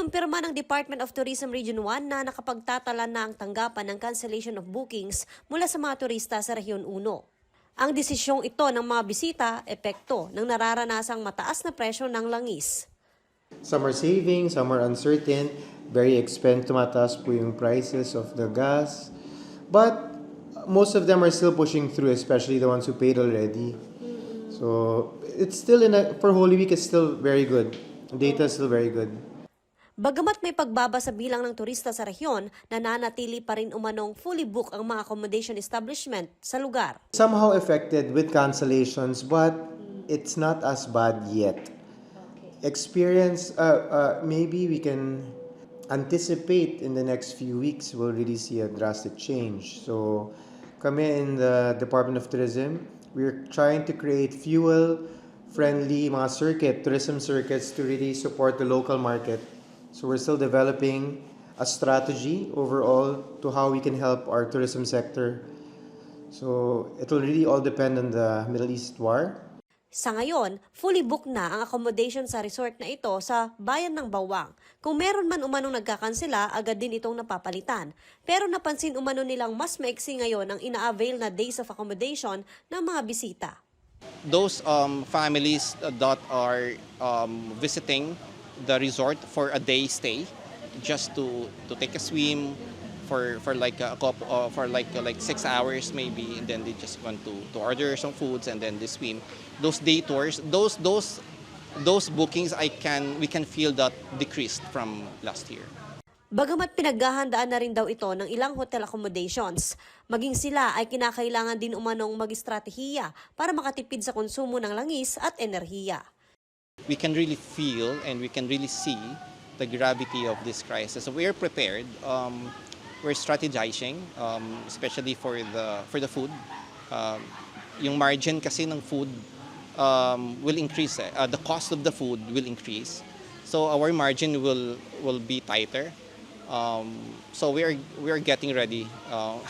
Kinumpirma ng Department of Tourism Region 1 na nakapagtatala na ang tanggapan ng cancellation of bookings mula sa mga turista sa Rehiyon 1. Ang desisyong ito ng mga bisita, epekto ng nararanasang mataas na presyo ng langis. Some are saving, some are uncertain, very expensive, tumataas po yung prices of the gas. But most of them are still pushing through, especially the ones who paid already. So it's still for Holy Week, it's still very good. Data is still very good. Bagamat may pagbaba sa bilang ng turista sa rehiyon, nananatili pa rin umanong fully book ang mga accommodation establishment sa lugar. Somehow affected with cancellations, but it's not as bad yet. Experience, maybe we can anticipate in the next few weeks we'll really see a drastic change. So kami in the Department of Tourism, we're trying to create fuel-friendly mga tourism circuits to really support the local market. So we're still developing a strategy overall to how we can help our tourism sector. So it will really all depend on the Middle East war. Sa ngayon, fully booked na ang accommodation sa resort na ito sa Bayan ng Bawang. Kung meron man umanong nagkakansela, agad din itong napapalitan. Pero napansin umano nilang mas maiksi ngayon ang ina-avail na days of accommodation ng mga bisita. Those families that are visiting the resort for a day stay, just to take a swim for like a couple for like 6 hours maybe, and then they just want to order some foods and then they swim. Those day tours, those bookings we can feel that decreased from last year. Bagamat pinaghahandaan na rin daw ito ng ilang hotel accommodations, maging sila ay kinakailangan din umanong mag-estratehiya para makatipid sa konsumo ng langis at enerhiya. We can really feel and we can really see the gravity of this crisis. So we are prepared. We're strategizing, especially for the food. Yung margin kasi ng food will increase. The cost of the food will increase. So our margin will be tighter. So we are getting ready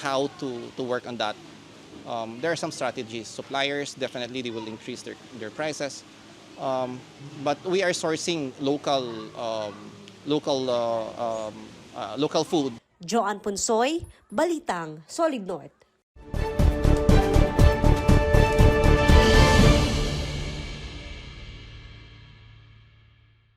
how to work on that. There are some strategies. Suppliers definitely they will increase their prices. But we are sourcing local food. Joanne Punsoy, Balitang, Solid North.